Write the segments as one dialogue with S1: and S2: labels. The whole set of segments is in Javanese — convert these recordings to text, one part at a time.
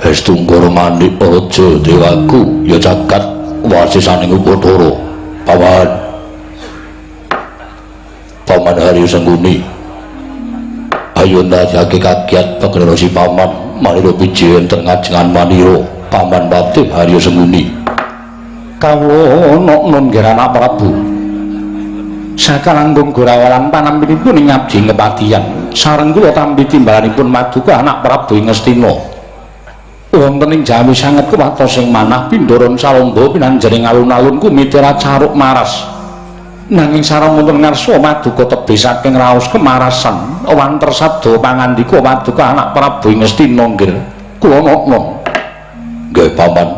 S1: Estu Tunggara Manik Raja Dewaku ya jagat wasisaning Upathara. Paman, Paman Haryo Sengkuni, ayo ndadekake kagiat pagerana si Paman manira biji enten ngajengan manira. Paman Patih Haryo Sengkuni.
S2: Kawula nun nggih anak Prabu. Sakalangkung gorawalan panampinipun ing abdi kepatihan. Sareng kula tampi timbalanipun maduka anak Prabu ing Ngastina. Wonten ing jawi sanget kuwatos ing manah pindharan salamba pinanjering alun-alun kumitera caruk maras. Nanging sareng wonten ngarsa maduka tebih saking raos kemarasan wanter sabda pangandika paduka anak Prabu ing Ngastina nggih kula nokno.
S1: Nggih Paman.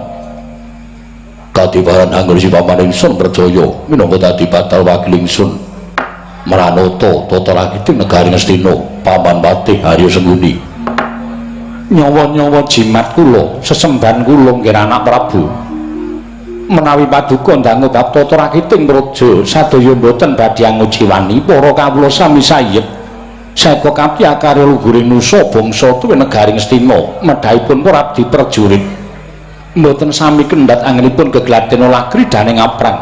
S1: Kadiparan anggon si Paman ingsun percaya minangka dadi batal wakil ingsun mranata tata rakiting negari Ngastina. Paman Patih Haryo Sengkuni.
S2: Nyawa-nyawa jimat kula sesembahan kula nggih anak Prabu. Menawi paduka ndangu bab tata rakiting praja sadaya mboten badhe angujiwani para kawula sami sayep seka kapya karya luhuring nusa bangsa tuwin negari Ngastina medhahipun para abdi prajurit mboten sami kendhat anggenipun gegladen olah kridhaning aprang.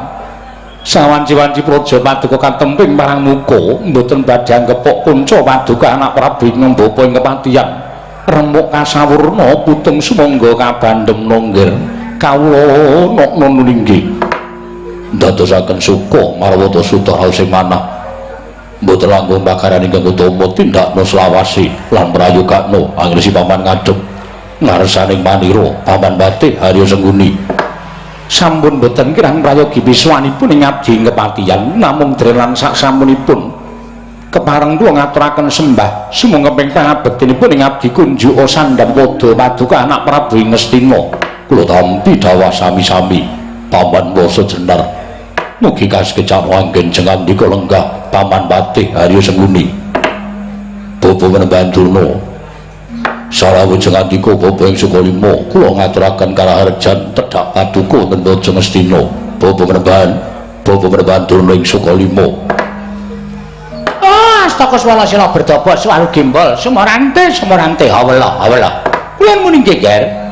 S2: Sawanci-wanci praja paduka katemping marang muka mboten badhe anggepok kunca paduka anak Prabu ing bapa ing kepatihan remuk kasawurna putung sumangga kabandhem nonggir kawula nokno nunggih.
S1: Ndadosaken suka marwata suta raos ing manah mboten langkung pakaran ingkang utama tindakno selawase lan prayogakno anggene si Paman ngadhep ngarsaning manira. Paman Patih Haryo Sengkuni.
S2: Sampun boten kirang prayogi piswanipun ing abdi kepatihan namung dren lan sak sampunipun kepareng kula ngaturaken sembah sumangga ping pangabektinipun ing abdi kunjuk sandhan pada paduka anak Prabu ing Ngastina.
S1: Kula tampi dawah sami-sami Paman Wasa Jenar. Mugi kasekecakno anggen jengandika lenggah Paman Patih Haryo Sengkuni. Bapa menembahan Durna sarawujeng andika bapa ing Sukalima kula ngaturaken karaharjan tedhak paduka wonten Praja Ngastina. Bapa menembahan, bapa menembahan Durna ing Sukalima.
S2: Oh, astaka swala sila berdaba swalu gembol sumorante sumorante hawela hawela. Kula muni geger.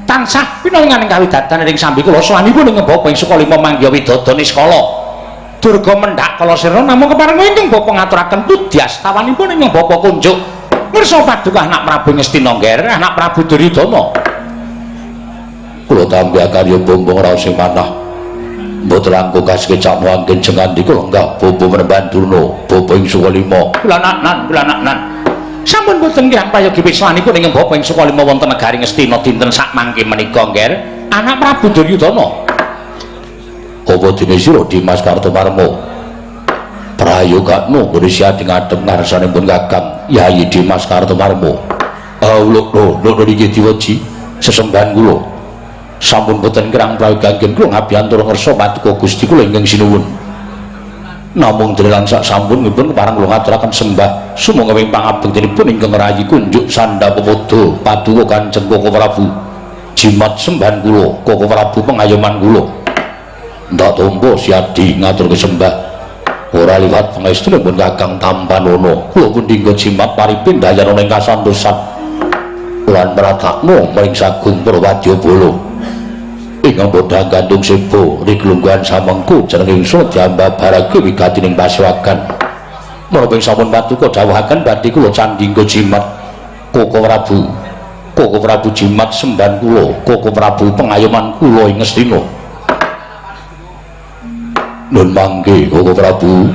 S2: Tansah pinaringan ing kawidatan ing sambi kula sowanipun ing bapa ing Sukalima manggiha widada niskala. Durga mendhak kala sirna namung kepareng ingkang bapa ngaturaken pudyastawanipun ing bapa kunjuk ngersa paduka anak Prabu Ngastina ngger anak Prabu Duryudana.
S1: Kula tampi akarya bombong raos ing manah mboten langkung kasekecakno anggen jengandika lenggah bapa menembahan Durna bapa ing Sukalima.
S2: Kula naknan kula naknan. Sampun boten kirang prayogi piswanipun ing bapa ing Sukalima wonten negari Ngastina dinten sakmangke menika ngger anak Prabu Duryudana.
S1: Apa dene sira Dimas Kartomarma prayogakno nggone siati ngadhep ngarsanipun Kakang Yayi Dimas Kartomarma. Aulukno lho niki diweji sesembahan kula sampun boten kirang prayogi anggen kula ngabiyantara ngersa paduka Gusti kula ingkang sinuwun. Namung dene lan sak sampunipun kepareng kula ngaturaken sembah sumangga ing pangabektinipun ingkang rayi kunjuk sandha pepodo paduka Kanjeng Koko Prabu. Jimat sembahan kula Koko Prabu pengayoman kula. Ndak tompo siadi ngaturke sembah ora liwat pangestunipun Kakang Tampanono. Kula pun dinggo jimat paripin dayanana ing kasantosan lan mratakno maring sagung para wadyabala. Ing bodhang gantung sebo riglungguhan samengku jeneng ingsun diambabarake wigatining paswagan. Menapa ing sampun paduka dawuhaken badhe kula candhingga jimat Koko Prabu. Koko Prabu jimat sembahan kula, Koko Prabu pengayoman kula ing Ngastina. Nun mangke Koko Prabu,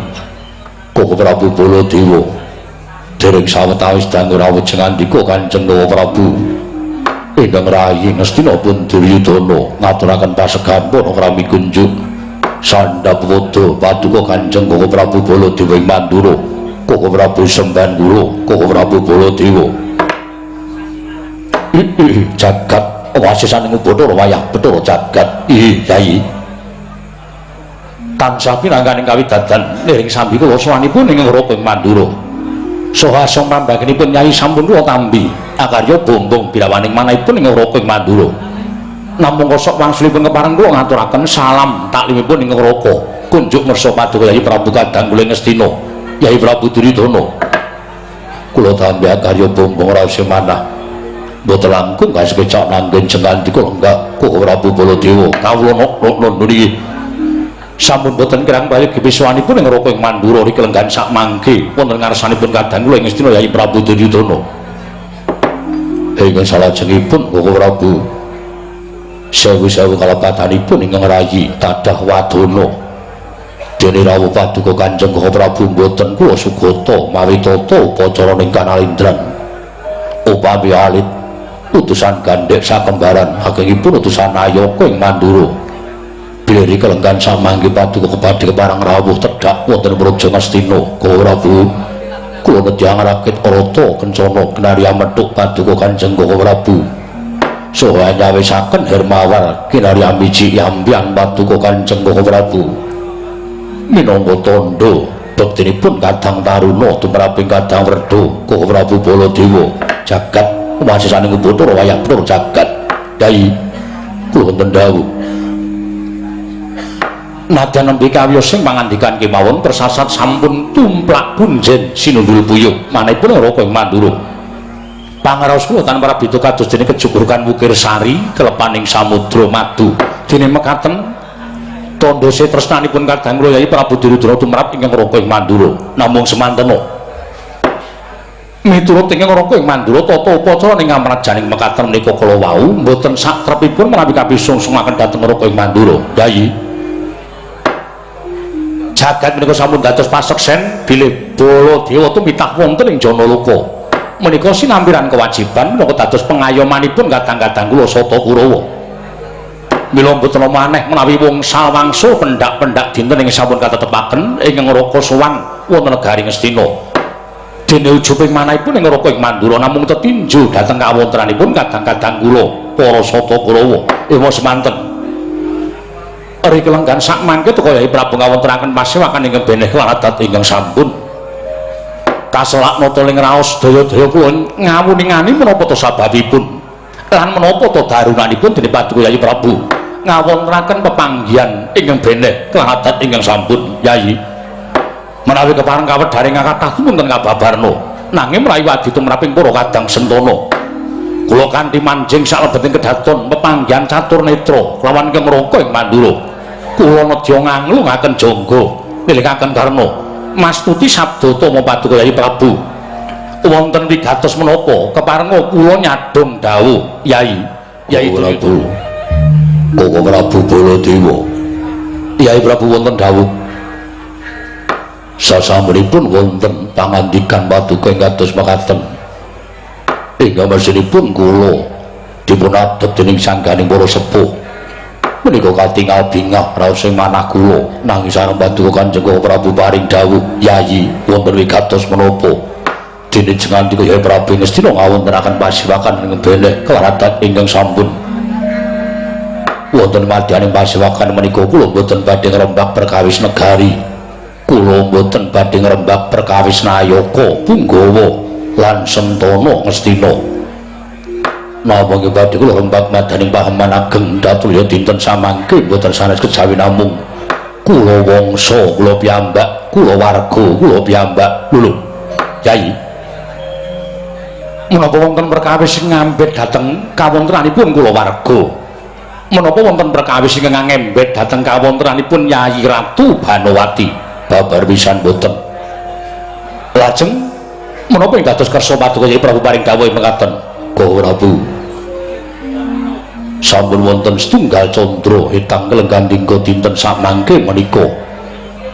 S1: Koko Prabu Baladewa. Dereng sawetawis dangu rawuh jengandika Kanjeng Koko Prabu. Ingkang rayi Ngastina pun Duryudana ngaturaken pasegahan para krami kunjuk sandha pepodo paduka Kanjeng Koko Prabu Baladewa ing Mandura. Koko Prabu sembahan kula, Koko Prabu Baladewa. Jagat wasisaning Bathara wayah Bathara jagat. Ih, Yai. Tansah pinangkaning kawidadan niring sambi kula sowanipun ing Ngrapa ing Mandura. Saha asong pambagenipun Yai sampun kula tampi akarya bombong birawaning manahipun ing Ngrapa ing Mandura. Namung kosok wangsulipun kepareng kula ngaturaken salam taklimipun ing Ngrapa. Kunjuk ngersa paduka Yai Prabu Kadang kula Ngastina, Yai Prabu Duryudana. Kula tampi akarya bombong raos manah. Mboten langkung kasekecak nanggen jengandika lenggah Koko Prabu Baladewa. Kawula nok niki sampun boten kirang prayogi piswanipun ing Raka ing Mandura riki lenggan sak mangke wonten ngarsanipun kadang kula ing Ngastina Yayi Prabu Duryudana. Ingkang salajengipun Koko Prabu, sewu-sewu kalepatanipun ingkang rayi tadah wadana. Dene rawuh paduka Kanjeng Koko Prabu mboten kula sugata mawi tata upacara ing kanalindran. Upami alit utusan gandhek sakembaran agengipun utusan Ayaka ing Mandura. Bilih kelenggan samangke paduka kebadhe keparang rawuh tedhak wonten Praja Ngastina. Koko Prabu, kula nedya ngrakit rata kencana kinarya methuk paduka Kanjeng Koko Prabu. Saha nyawisaken hermawar kinarya miji yampian paduka Kanjeng Koko Prabu. Minangka tandha bektinipun kadang taruna tumraping kadang werda Koko Prabu Baladewa. Jagat masisaning Bathara wayah Bathara jagat. Dai kula wonten dawuh. Nadyan nembe kawiyos sing pangandikan kemawon persasat sampun tumplak punjen sinundul puyuh manahipun Raka ing Mandura. Pangraos kula tanpa prabida kados dene kejugurukan wukir sari kelepaning samudra madu. Dene mekaten tandha tresnanipun kadang kula Yayi Prabu Duryudana tumrap ingkang Raka ing Mandura. Namung semantena miturut ingkang Raka ing Mandura tata upacara ing ngamrajaning mekaten menika kala wau mboten satrepipun menawi kapisungsungaken dhateng Raka ing Mandura. Yayi, jagat menika sampun dados paseksen bilih Baladewa tumitah wonten ing Janaloka. Menika sinampiran kewajiban minangka dados pengayomanipun kadang-kadang kula Sata Kurawa. Mila mboten maneh menawi wangsa wangsul pendak-pendak dinten ing sampun katetepaken ing Raka sowan wonten negari Ngastina. Dene ujubing manahipun ing Raka ing Mandura namung tetinju dhateng kawontenanipun kadang-kadang kula para Sata Kurawa. Ewa semanten. Riki lenggan sak mangke teka Yayi Prabu ngawontenaken pasewakan ingkang beneh lan adat ingkang sampun kaselak nata ing raos daya-daya kula ngawuningani menapa to sababipun lan menapa to darunanipun dene paduka Yayi Prabu ngawontenaken pepanggihan ingkang beneh lan adat ingkang sampun. Yayi, menawi kepareng kawedharing kathah wonten kababarna, nanging menawi wadi tumraping para kadang sentana kula kanthi manjing salebeting kedaton pepanggihan catur netra kelawan ingkang Raka ing Mandura, kula nedya nganglungaken jangga nilikaken karna mastuti sabda tama paduka Yayi Prabu wonten wigatos menapa keparenga kula nyadong dawuh. Yayi, Yayi
S2: Prabu, Koko Prabu Baladewa.
S1: Yayi Prabu wonten dawuh.
S2: Sasampunipun wonten pangandikan paduka ing kados mekaten, ingkang mesinipun kula dipun adhep dening sangganing para sepuh menika katingal bingah raos ing manah kula, nanging sareng paduka Kanjeng Prabu paring dawuh. Yayi, wonten wigatos menapa dene jengandika Yayi Prabu Ngastina ngawontenaken pasewakan ing beneh kelarat ingkang sampun wonten madyaning pasewakan menika kula boten badhe ngrembak perkawis negari, kula boten badhe ngrembak perkawis nayaka punggawa lan sentana Ngastina. Napa nggih badhe kula rembak madaning paheman ageng datulya dinten samangke boten sanes kejawi namung kula wangsa kula piyambak, kula warga kula piyambak.
S1: Lho Yai, menapa wonten perkawis sing ngambet dhateng kawontenanipun kula warga? Menapa wonten perkawis ingkang ngembet dhateng kawontenanipun Yayi Ratu Banowati?
S2: Babar pisan boten.
S1: Lajeng menapa ing dados kersa paduka Yayi Prabu paring dawuh mekaten?
S2: Koko Prabu, sampun wonten setunggal candra hetang kelenggan dingga dinten samangke menika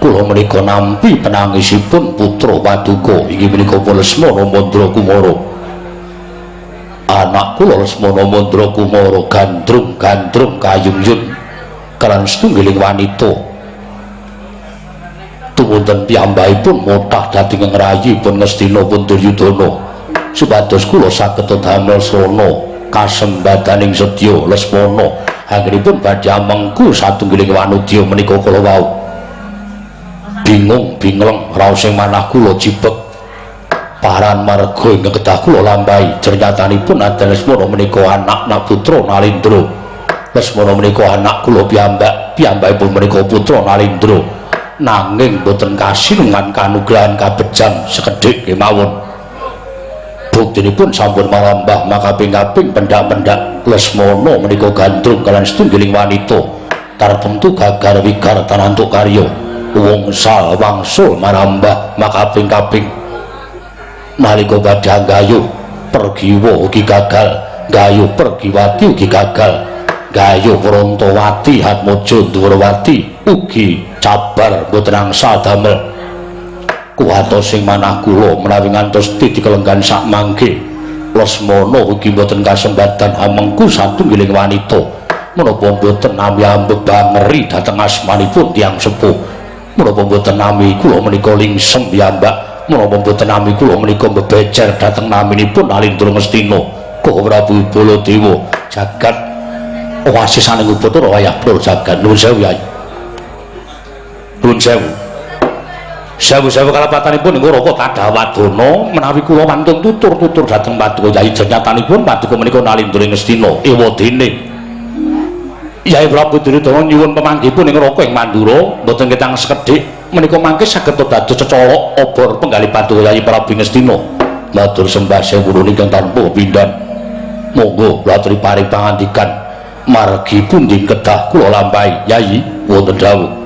S2: kula menika nampi penangisipun putra paduka inggih menika Lesmana Mandra Kumara. Anak kula Lesmana Mandra Kumara gandrung-gandrung kayungyun kalan setunggiling wanita. Tumunten piyambakipun motah dhateng ngrayi pun Ngastina pun Duryudana supados kula saged damel srana kasembadaning setya Lesmana anggenipun badhe amengku satunggiling wanudya menika kala wau. Bingung bingleng raos ing manah kula jibeg paran marga ingkang kedah kula lampahi. Cernyatanipun Aden Lesmana menika anak putra Nalindra. Lesmana menika anak kula piyambak, piyambakipun menika putra Nalindra. Nanging boten kasinungan kanugrahan kabejan sekedhik kemawon.
S1: Buktinipun sampun malambah makaping-kaping pendak-pendak Lesmana menika gandrung kaliyan setunggiling wanita tartemtu gagar wigar tanantuk karya wongsal wangsul marambah makaping-kaping nalika badhe gayuh pergiwa ugi gagal, gayuh pergiwati ugi gagal, gayuh Prantawati Hatmaja Ndhurawati ugi cabar mboten angsal damel. Kuwatos sing manah kula menawi ngantos titi kelenggan sak mangke Lesmana ugi mboten kasembatan amengku satunggiling wanita menapa mboten nami ambebangeri dhateng asmanipun tiyang sepuh, menapa mboten nami kula menika lingsem piyambak, menapa mboten nami kula menika bebejer dhateng naminipun Alindra Ngastina Koko Prabu Baladewa jagat wasisaning Upacara wayah prol jagat. Nuwun sewu Yai, nuwun sewu. Sewu-sewu kalepatanipun ing Raka Tadawadana menawi kula wantun tutur-tutur dhateng paduka Yai jenyatanipun paduka menika Nalindra Ngastina ewadene Yai Prabu Duryudana nyuwun pemanggihipun ing Raka ing Mandura mboten ketang sekedhik menika mangke saged dados cecolok obor penggalih paduka Yai Prabu Ngastina. Matur sembah sewu ingkang tanpa pindhan. Monggo kula aturi paring pangandikan margi pundi kedah kula lampahi Yai wonten dawuh.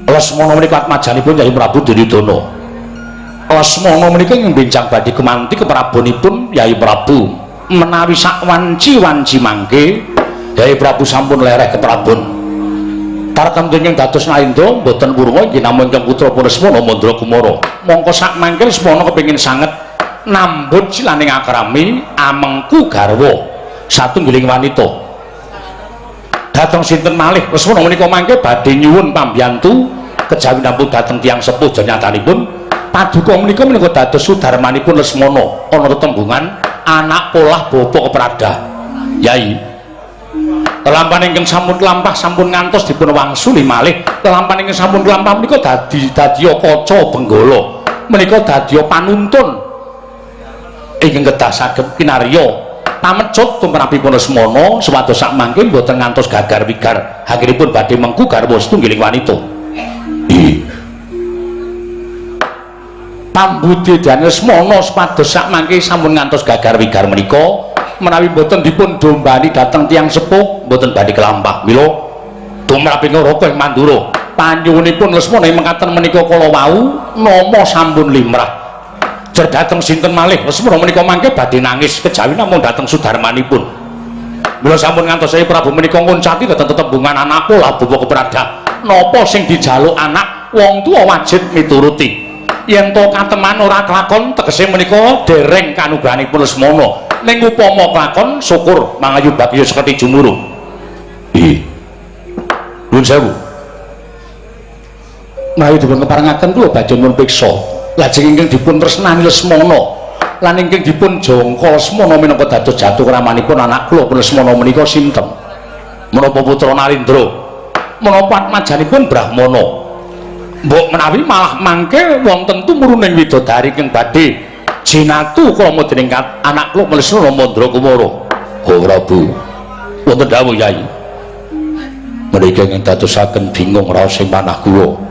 S1: Lesmana menika atmajanipun Yai Prabu Duryudana. Lesmana menika ing benjang badhe kemanti keprabonipun Yai Prabu menawi sak wanci-wanci mangke Yai Prabu sampun lereh keprabon. Tartemtu ingkang dados Nalindra mboten wurunga inggih namung ingkang putra Lesmana Mandra Kumara. Mongko sak mangke Lesmana kepengin sanget nambut silaning akrami amengku garwa satunggiling wanita. Dhateng sinten malih Lesmana menika mangke badhe nyuwun pambiyantu kejawi namung dhateng tiyang sepuh jenyatanipun paduka menika menika dados sudarmanipun Lesmana ana tetembungan anak polah bapa kepradah. Yai, lelampahan ingkang sampun lampah sampun ngantos dipun wangsuli malih. Lelampahan ingkang sampun lampah menika dadi dadiya kaca benggala menika dadiya panuntun ingkang kedah saged kinarya pamecut tumrapipun Lesmana supados sak mangke mboten ngantos gagar wigar akhiripun badhe mengku garwa setunggiling wanita. Pambudidayane Lesmana supados sak mangke sampun ngantos gagar wigar menika menawi mboten dipun dombani dhateng tiyang sepuh mboten badhe kelampah. Mila tumraping Raka ing Mandura panyuwunipun Lesmana ing mekaten menika kala wau nama sampun limrah. Jer dhateng sinten malih Lesmana menika mangke badhe nangis kejawi namung dhateng sudarmanipun. Mila sampun ngantos Yai Prabu menika nguncati dhateng tetembungan anak polah bapa kepradah. Napa sing dijaluk anak wong tuwa wajib mituruti. Yen to kateman ora kelakon tegese menika dereng kanugrahanipun Lesmana. Ning upama kelakon syukur mangayu bagya seketi jumurung. Nuwun sewu. Menawi dipun keparengaken kula badhe nyuwun priksa. Lajeng ingkang dipun tresnani Lesmana lan ingkang dipun jangka Lesmana minangka dados jatuh kramanipun anak kula Lesmana menika sinten? Menapa putra Narendra? Menapa atmajanipun Brahmana? Mbok menawi malah mangke wonten tumuruning widodari ingkang badhe jinatu krama dening anak kula Lesmana Mandra Kumara. Oh Prabu, wonten dawuh Yai. Menika ingkang dadosaken bingung raos ing manah kula.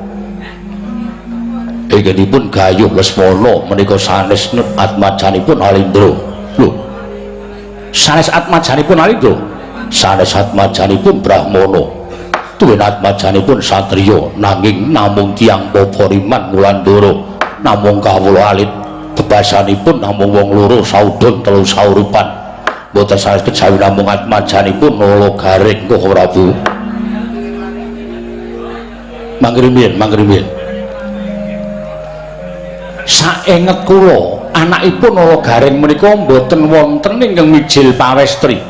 S1: Inggenipun gayuh Lesmana menika sanes atmajanipun Alindra. Lho, sanes atmajanipun Alindra? Sanes atmajanipun Brahmana. Tuwin atmajanipun satriya nanging namung tiyang Papariman Wulandara, namung kawula alit bebasanipun namung wong loro saudon telu sauripan. Mboten sanes kejawi namung atmajanipun Nala Garing Koko Prabu. Mangrimin, mangrimin. Saenget kula anakipun Nala Garing menika mboten wonten ingkang mijil pawestri.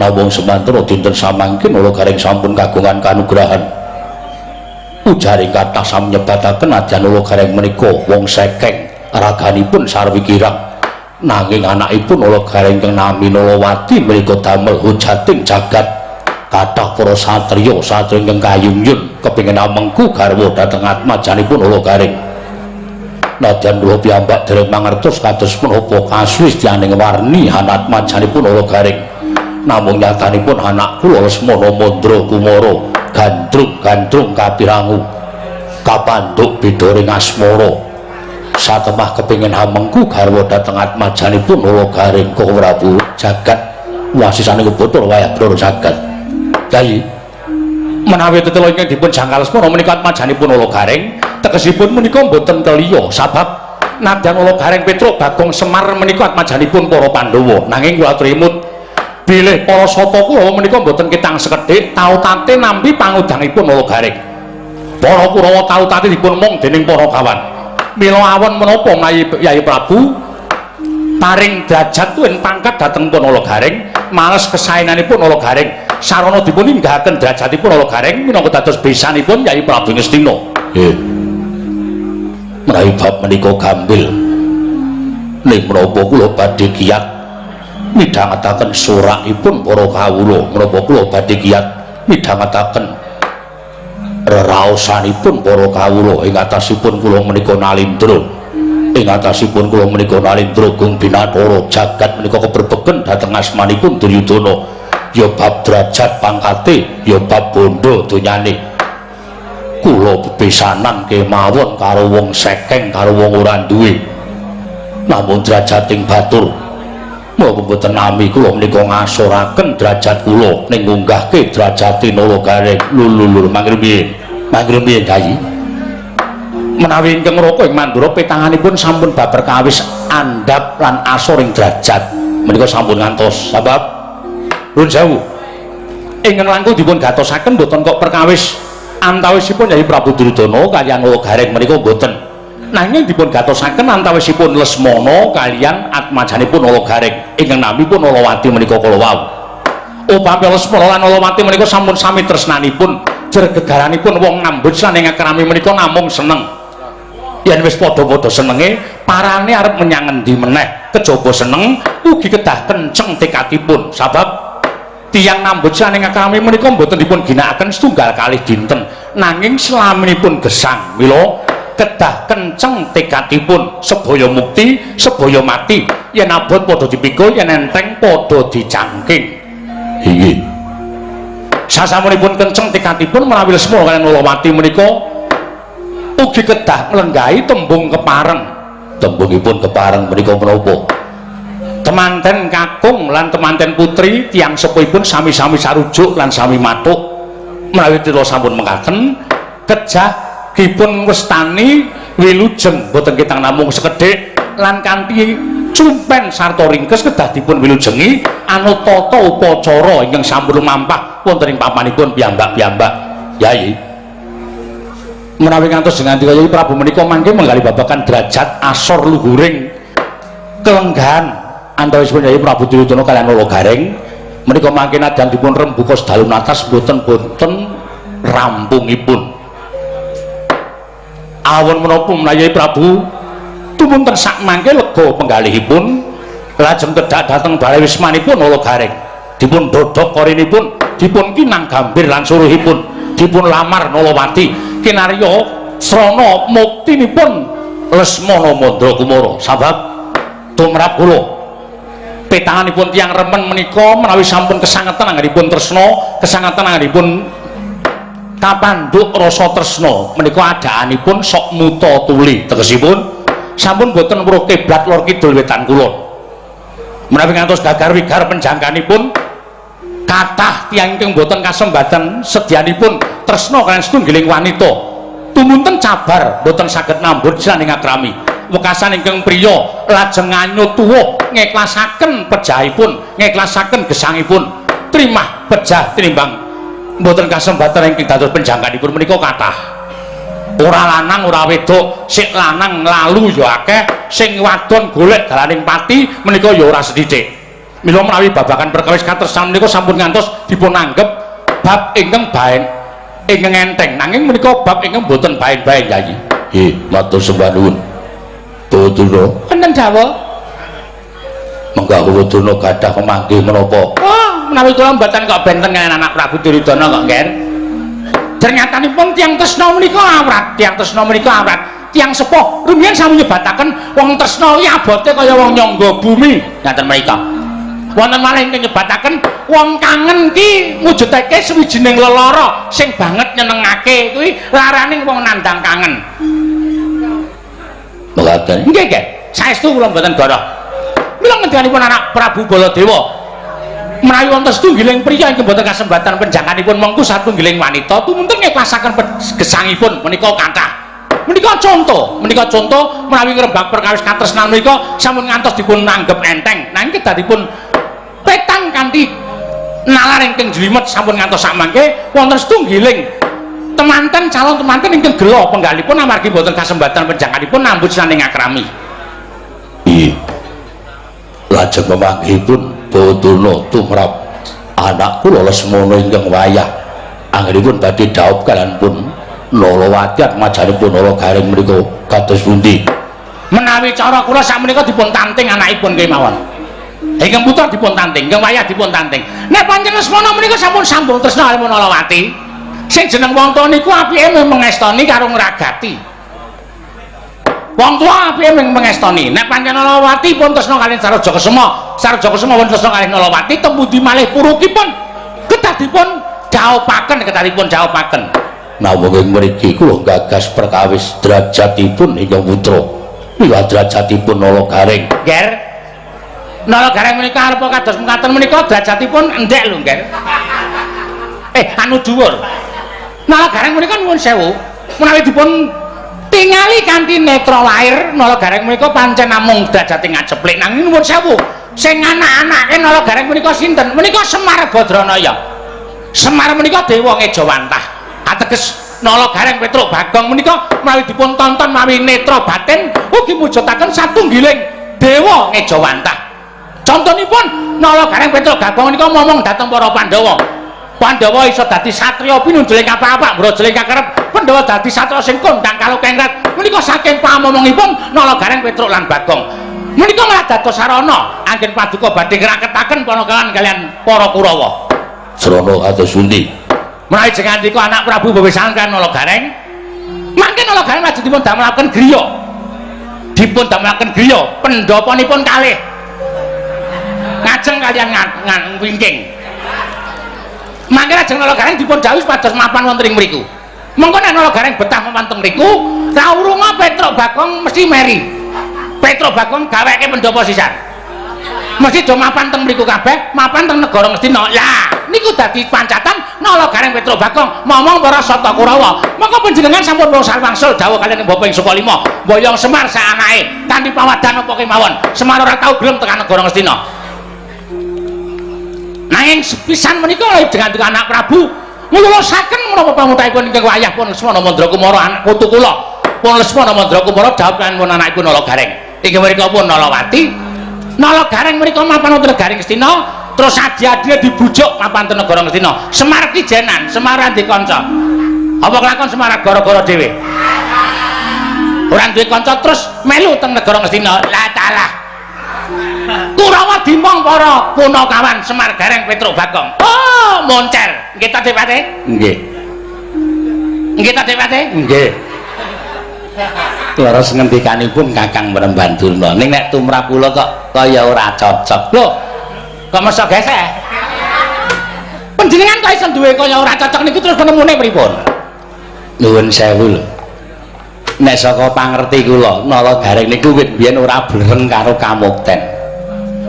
S1: Namung semantara dinten samangke Nala Garing sampun kagungan kanugrahan. Ujaring kathah sami nyebataken nadyan Nala Garing menika wong sekeng raganipun sarwi kirang. Nanging anakipun Nala Garing ingkang nami Nalawati menika damel hujating jagat. Kathah para satriya satriya ingkang kayungyun kepengin amengku garwa dhateng atmajanipun Nala Garing. Nadyan kula piyambak dereng mangertos kados menapa kasuwistianing warni anatmajanipun Nala Garing. Namung nyatanipun anak kula Lesmana Mandra Kumara gandrung-gandrung kapirangu kapandhuk bedaring asmara. Satemah kepingin hamengku garwa dhateng atmajanipun Nala Gareng Koko Prabu jagat wasisane Bathara wayah Bathara jagat. Kyai, menawi tetela ingkang dipun jangkal Lesmana menika atmajanipun Nala Gareng, tegesipun menika mboten keliya sabab nadyan Nala Gareng Petruk Bagong Semar menika atmajanipun para Pandhawa. Nanging kula aturi emut bilih para sata Kurawa menika mboten ketang sekedhik tau tate nampi pangudangipun Nala Gareng. Para Kurawa tau tate dipun mong dening para kawan. Mila awon menapa menawi Yayi Prabu paring derajat tuwin pangkat dhateng pun Nala Gareng, males kesaenanipun Nala Gareng, sarana dipun inggahaken derajatipun Nala Gareng minangka dados besanipun Yayi Prabu Ngastina. Nggih. Menawi bab menika gambil ning menapa kula badhe kiyat midhangetaken sorakipun para kawula, menapa kula badhe kiyat midhangetaken reraosanipun para kawula ing atasipun kula menika nalindra, ing atasipun kula menika nalindra gung binathara jagat menika keberbegen dhateng asmanipun Duryudana, ya bab derajat pangkate, ya bab bondo donyane. Kula bebesanan kemawon karo wong sekeng, karo wong ora duwe, namung derajating batur. Mula mboten nami kula menika ngasoraken derajat kula ning ngunggahke derajate Nala Gareng. Lululur mangke piye? Mangke piye, Kyai? Menawi ingkang raka ing Mandura petanganipun sampun babar kawis andhap lan asor ing derajat menika sampun ngantos. Sebab nuwun sewu, ingkang langkung dipun gatosaken mboten kok perkawis antawisipun Yayi Prabu Duryudana kaliyan Nala Gareng menika mboten, nanging dipun gatosaken antawisipun Lesmana kaliyan atmajanipun Nala Gareng ingkang namipun Nalawati menika kala wau. Upami Lesmana lan Nalawati menika sampun sami tresnanipun, jer gegaranipun wong ngambut lan ing akrami menika namung seneng. Yen wis padha-padha senenge, parane arep menyang endi meneh? Kejaba seneng ugi kedah kenceng tekadipun, sabab tiyang nambut lan ing akrami menika mboten dipun ginakaken setunggal kalih dinten, nanging selaminipun gesang. Mila kedah kenceng tekadipun, sebaya mukti sebaya mati, yen abot padha dipikul, yen enteng padha dicangking. Inggih. Sasampunipun kenceng tekadipun, menawi Lesmana kaliyan Nalawati menika ugi kedah nglenggahi tembung kepareng. Tembungipun kepareng menika menapa? Temanten kakung lan temanten putri tiyang sepuhipun sami-sami sarujuk lan sami matuk. Menawi tila sampun mekaten, kejah dipun westani wilujeng, boten ketang namung sekedhik, lan kanthi cumpen sarta ringkes kedah dipun wilujengi anut tata upacara ingkang sampun lumampah wonten ing papanipun piyambak-piyambak. Yai, menawi ngantos ngandika Yayi Prabu menika mangke menggali babagan derajat asor luhuring kelenggahan antawisipun Yayi Prabu Duryudana kaliyan Nala Gareng menika mangke nadyan dipun rembuka sedalu natas boten-boten rampungipun. Awon menapa menawi Prabu tumunten sak mangke lega penggalihipun, lajeng tedhak dhateng balai wismanipun Nala Gareng, dipun dodhok korinipun, dipun kinang gambir lan suruhipun, dipun lamar Nalawati kinarya srana muktinipun Lesmana Mandra Kumara. Sabab tumrap kula petanganipun tiyang remen menika menawi sampun kesangetan anggenipun tresna, kesangetan anggenipun kapandhuk rasa tresna menika adaanipun sok muta tuli, tegesipun sampun boten weruh kiblat lor kidul wetan kulon. Menawi ngantos gagar wigar penjangkanipun, kathah tiyang ingkang boten kasembatan sedyanipun tresna kaliyan setunggiling wanita tumunten cabar boten saged nambut jroning akrami. Wekasan ingkang priya lajeng nganyut tuwuh ngeklasaken pejahipun, ngeklasaken gesangipun, trimah pejah tinimbang mboten kasembatan ingkang dados penjangkanipun menika kathah. Ora lanang ora wedok, sing lanang lalu ya akeh, sing wadon golek dalaning pati menika ya ora sethithik. Mila menawi babagan perkawis katresnan menika sampun ngantos dipun anggep bab ingkang baen ingkang enteng, nanging menika bab ingkang boten baen-baen, Yayi. Nggih, matur sembah nuwun. Bawadurna.
S2: Wonten dawuh.
S1: Menggah Bawadurna gadah pemanggih menapa?
S2: Oh, menawi kula mboten kok benten kaliyan anak Prabu Duryudana kok, Ngger. Ternyatanipun tiyang tresna menika awrat, tiyang tresna menika awrat. Tiyang sepuh rumiyin sami nyebataken wong tresna iki abote kaya wong nyangga bumi, ngaten menika. Wonten malih ingkang nyebataken wong kangen ki mujudake sawijining lelara sing banget nyenengake, kuwi laraning wong nandhang kangen.
S1: Mekaten.
S2: Nggih, nggih. Saestu kula mboten goroh. Mila ngendikanipun anak Prabu Baladewa, menawi wonten setunggiling priya ingkang boten kasembatan penjanganipun mengku satunggiling wanita tumunten ngikhlasaken gesangipun menika kathah. Menika contoh menawi ngrembak perkawis katresnan menika sampun ngantos dipun anggep enteng, nanging kedadipun petang kanthi nalar ingkang jlimet sampun ngantos sakmangke wonten setunggiling temanten calon temanten ingkang gela penggalipun amargi boten kasembatan penjanganipun nambut saning akrami.
S1: Iya. Lajeng pemanggihipun Bawadurna tumrap anak kula Lesmana ingkang wayah anggenipun badhe dhaup kaliyan pun Nalawati atmajanipun Nala Gareng menika kados pundi?
S2: Menawi cara kula sakmenika dipun tanting anakipun kemawon. Ingkang putra dipun tanting, ingkang wayah dipun tanting. Nek pancen Lesmana menika sampun sambung tresna kaliyan Nalawati, sing jeneng wong tuwa niku apike mengestoni karo ngragati. Wong tuwa apike mengestoni. Nek pancen Nalawati pun tresna kaliyan Sarja Kesuma, Sarja Kesuma pun tresna kaliyan Nalawati, teng pundi malih purukipun kedah dipun jawab-aken, kedah dipun jawabaken.
S1: Namung ing mriki kula gagas perkawis derajatipun ingkang putra. Mila derajatipun Nala Gareng.
S2: Ger. Nala Gareng menika arepa kados mekaten menika derajatipun endhek lho, Ger. Anu dhuwur. Nala Gareng menika nuwun sewu, menawi dipun tingali kanthi netra lair, Nala Gareng menika pancen namung derajate ngaceplik, nanging nuwun sewu, sing anak-anake Nala Gareng menika sinten? Menika Semar Badranaya. Semar menika dewa ngejawantah. Ateges Nala Gareng Petruk Bagong menika menawi dipun tonton mawi netra batin ugi mujudaken satunggiling dewa ngejawantah. Contonipun Nala Gareng Petruk Bagong menika momong dhateng para Pandhawa. Pandhawa iso dadi satriya pinunjuling apa-apa, mbrajaling kakerep. Pandhawa dadi satriya sing kondang kalukengret. Menika saking pamomongipun Nala Gareng Petruk lan Bagong. Menika malah dados sarana anggen paduka badhe ngraketaken panakawan kaliyan para Kurawa.
S1: Srana kados pundi?
S2: Menawi jengandika anak Prabu bebesan kan Nala Gareng, mangke Nala Gareng lajeng dipun damelaken griya. Dipun damelaken griya pendapanipun kalih. Ngajeng kaliyan wingking. Mangke lajeng Nala Gareng dipun dhawuhi supados mapan wonten ing mriku. Mengko nek Nala Gareng betah mapan teng mriku, ra urunga Petruk Bagong mesti meri. Petruk Bagong gaweke pendhapa sisan. Mesti do mapan teng mriku kabeh, mapan teng negara Ngastina. Lah, niku dadi pancatan Nala Gareng Petruk Bagong momong para Sata Kurawa. Mongko panjenengan sampun wangsul dawuh kaliyan Bapak ing Sukalima, mboyong Semar sak anake kanthi pawadan apa kemawon. Semar ora tau gelem tekan negara Ngastina. Nanging sepisan menika oleh dengan anak Prabu nglulusaken menapa pamutaipun ingkang wayah pun Lesmana Mandrakumara anak putu kula. Pun Lesmana Mandrakumara dhawuh kaliyan pun anakipun Nala Gareng. Inggih menika pun Nalawati. Nala Gareng menika mapan wonten negari Ngastina, terus adi-adine dibujuk mapan ten negara Ngastina. Semar ki jenan, Semar ora ndek kanca. Apa kelakon Semar gara-gara dhewe? Ora duwe kanca terus melu teng negara Ngastina. Lah talah. Kurawa dimong para punakawan Semar Gareng Petruk Bagong. Oh, moncer. Nggih ta, Depate?
S1: Nggih.
S2: Nggih ta, Depate?
S1: Nggih. Leres ngendikanipun Kakang Mremban Durna. Ning nek tumrap kula kok kaya ora cocok.
S2: Lho, kok mesa gesek? Panjenengan kok iso duwe kaya ora cocok niku terus penemune pripun?
S1: Nuwun sewu lho. Nek saka pangerti kula, Nala Gareng niku wit biyen ora blereng karo kamukten.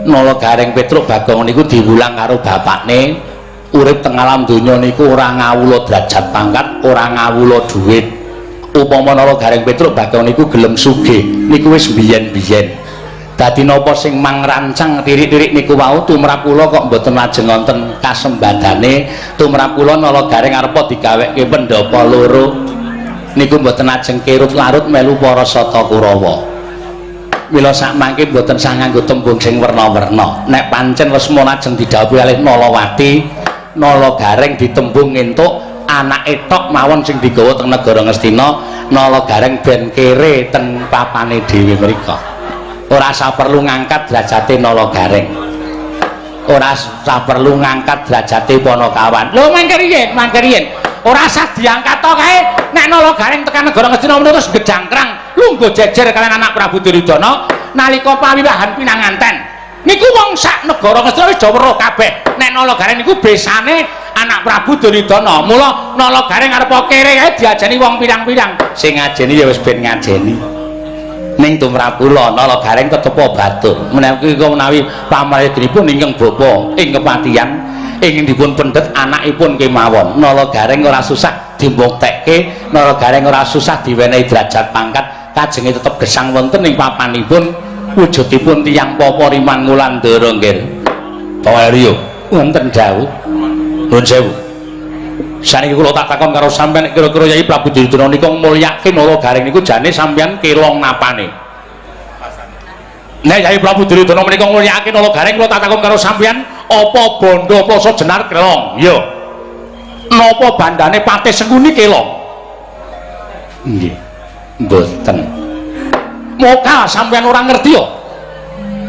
S1: Nala Gareng Petruk Bagong niku diwulang karo bapakne, urip teng alam donya niku ora ngawula derajat pangkat, ora ngawula dhuwit. Upama Nala Gareng Petruk Bagong niku gelem sugih, niku wis biyen-biyen. Dadi napa sing mangrancang tirik-tirik niku wau tumrap kula kok mboten lajeng wonten kasembadane, tumrap kula Nala Gareng arepa digaweke pendhapa loro niku mboten lajeng kirut larut melu para Sata Kurawa. Mila sakmangke mboten sah nganggo tembung sing werna-werna. Nek pancen Lesmana lajeng didhawuhi kalih Nalawati, Nala Gareng ditembung entuk anake tok mawon sing digawa teng negara Ngastina, Nala Gareng ben kere teng papane dhewe mriko. Ora usah perlu ngangkat derajate Nala Gareng. Ora usah perlu ngangkat derajate Panakawan.
S2: Lho mangke riyen, mangke riyen. Ora usah diangkat to kae. Nek Nala Gareng tekan negara Ngastina terus gejangkrang lungguh jejer kaliyan anak Prabu Duryudana nalika pawiwahan pinanganten. Niku wong sak negara Ngastina wis do weruh kabeh. Nek Nala Gareng niku besane anak Prabu Duryudana. Mula Nala Gareng arep kere kae diajeni wong pirang-pirang.
S1: Sing ngajeni ya wis ben ngajeni.
S2: Ning tumrap kula Nala Gareng tetepa batur. Menawi menawi pamareginipun ingkang bapa ing kepatihan ingkang dipun pendhet anakipun kemawon. Nala Gareng ora susah dimbuktekke, Nala Gareng ora susah diwenehi derajat pangkat, kajenge tetep gesang wonten ing papanipun wujudipun tiyang papa riman ngulandara nggih.
S1: Pak Aryo,
S2: wonten dawuh.
S1: Nuwun sewu. Saniki kula tak takon karo sampeyan, kira-kira Yai Prabu Duryudana nika mulyake Nala Gareng niku jane sampeyan kelong napane? Nek Yai Prabu Duryudana menika mulyake Nala Gareng, kula tak takon karo sampeyan, apa bondo Plasa Jenar kelong? Iya. Napa bandane Patih Sengkuni kelong?
S2: Nggih. Mboten.
S1: Moka sampeyan ora ngerti yo.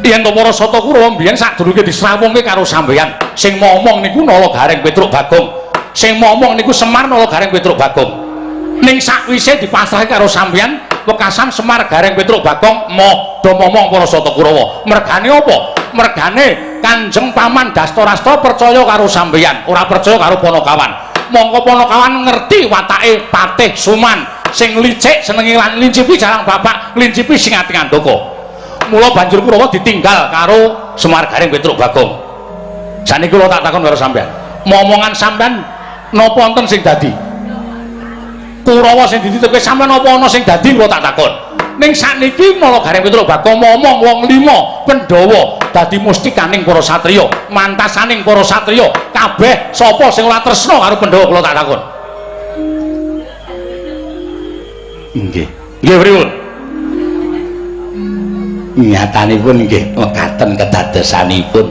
S1: Yen to para Sata Kurawa mbiyen sadurunge disrawungke karo sampeyan, sing momong niku Nala Gareng Petruk Bagong. Sing momong niku Semar Nala Gareng Petruk Bagong. Ning sakwise dipasrahke karo sampeyan, wekasan Semar Gareng Petruk Bagong moh do momong para Sata Kurawa. Mergane apa? Mergane Kanjeng Paman Dastarasta percaya karo sampeyan, ora percaya karo Panakawan. Mongko Panakawan ngerti watake Patih Suman sing licik senenge lan lincipi jarang bapak, lincipi sing ati ngandaka. Mula banjur Kurawa ditinggal karo Semar Gareng Petruk Bagong. Saniki kula tak takon karo sampeyan. Momongan sampeyan napa wonten sing dadi? Kurawa sing dititipke sampeyan napa ana sing dadi, kula tak takon. Ning sakniki Nala Gareng Petruk Bagong momong wong lima Pandhawa dadi mustikaning para satriya, mantasaning para satriya. Kabeh sapa sing ora tresna karo Pandhawa, kula tak takon.
S2: Nggih.
S1: Nggih pripun?
S2: Nyatanipun nggih mekaten kedadosanipun.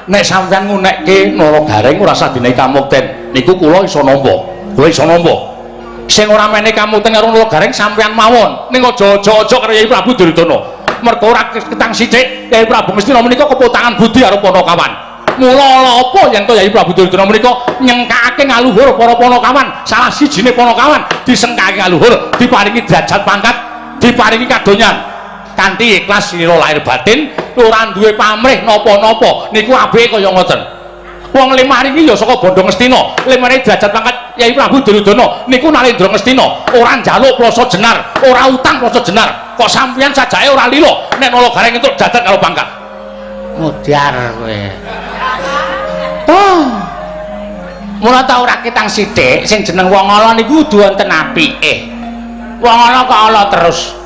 S1: Nek sampeyan ngunekke Nala Gareng ora usah dinehi kamukten, niku kula iso nampa. Kula iso nampa. Sing ora menehi kamukten karo Nala Gareng sampeyan mawon. Ning aja-aja karo Yai Prabu Duryudana. Mergo ora ketang sithik Yai Prabu Ngastina menika kepotangan budi karo Panakawan. Mula ala apa yen to Yai Prabu Duryudana menika nyengkakake ngaluhur para Panakawan, salah sijine Panakawan disengkake ngaluhur, diparingi derajat pangkat, diparingi kadonyan. Kanthi ikhlas sira lahir batin, ora duwe pamrih napa-napa, niku apike kaya ngoten. Wong lemah iki ya saka Bandha Ngastina, lemare derajat pangkat Yai Prabu Duryudana niku Nalendra Ngastina, ora njaluk plasa jenar, ora utang plasa jenar. Kok sampeyan sajake ora lila nek Nala Gareng entuk derajat karo pangkat.
S2: Modar kowe. Oh. Mula ta ora ketang sithik sing jeneng wong ala niku kudu wonten apike. Wong ala kok ala terus.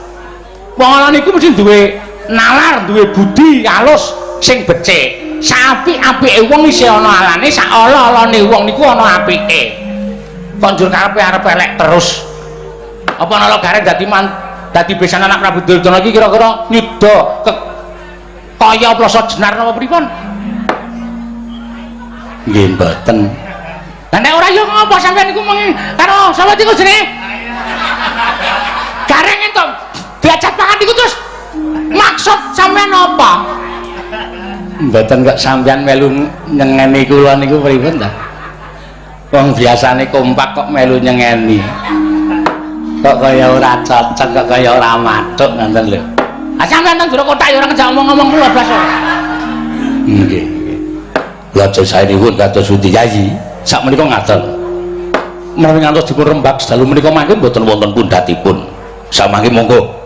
S2: Wong ala niku mesti duwe nalar, duwe budi alus sing becik. Saapik-apike wong isih ana alane, sak ala-alane wong niku ana apike. Kok njur karepe arep elek terus. Apa Nala Gareng dadi dadi besan anak Prabu Duryudana iki kira-kira nyuda ke kaya plasa jenar napa pripun?
S1: Nggih mboten.
S2: Lah nek ora ya ngopo sampeyan niku mengi karo sapa iku jenenge? Gareng entuk derajat pangkat niku terus maksud sampeyan apa?
S1: Mboten kok sampeyan melu nyengeni kula niku pripun ta? Wong biasane kompak kok melu nyengeni. Kok kaya ora cocok, kok kaya ora mathuk ngoten lho.
S2: Ah sampeyan nang jero kotak ya ora ngejak omong-omong kula blas.
S1: Nggih, nggih. Kula aja saenipun kados pundi Yayi? Sakmenika ngaten. Menawi ngantos dipun rembag sedalu menika mangke mboten wonten pundhatipun. Samangke monggo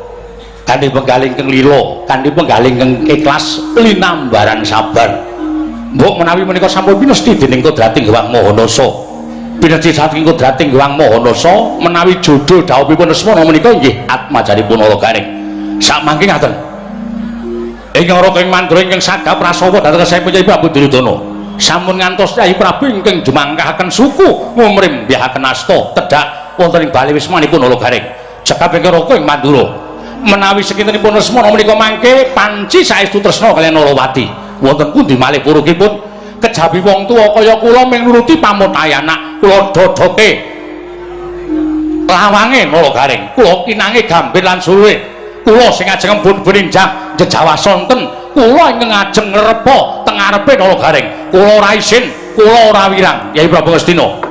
S1: kanthi penggalih ingkang lila, kanthi penggalih ingkang ikhlas linambaran sabar. Mbok menawi menika sampun pinesti dening kodrating Hyang Maha Nasa. Pinesti saking kodrating Hyang Maha Nasa menawi jodho dhawuhipun Lesmana menika inggih atmajanipun Nala Gareng. Samangke ngaten. Ingkang raka ing mandra ingkang sagap prasawa dhateng saipun Kyai Prabu Duryudana. Sampun ngantos Kyai Prabu ingkang jumangkahaken suku ngumrembyahaken asta tedhak wonten ing bali wismanipun Nala Gareng. Cekap ingkang raka ing Mandura. Menawi sekintenipun Lesmana menika mangke panci saestu tresna kaliyan Nalawati. Wonten pundi malih purukipun kejabi wong tuwa kaya kula ming nuruti pamotahe anak, kula dodhoke lawange Nala Gareng, kula kinange gambir lan suwe, kula sing ajeng embun beninjang jejawah sonten, kula ingkang ajeng ngrepa teng ngarepe Nala Gareng. Kula ora isin, kula ora wirang. Yai Prabu Ngastina.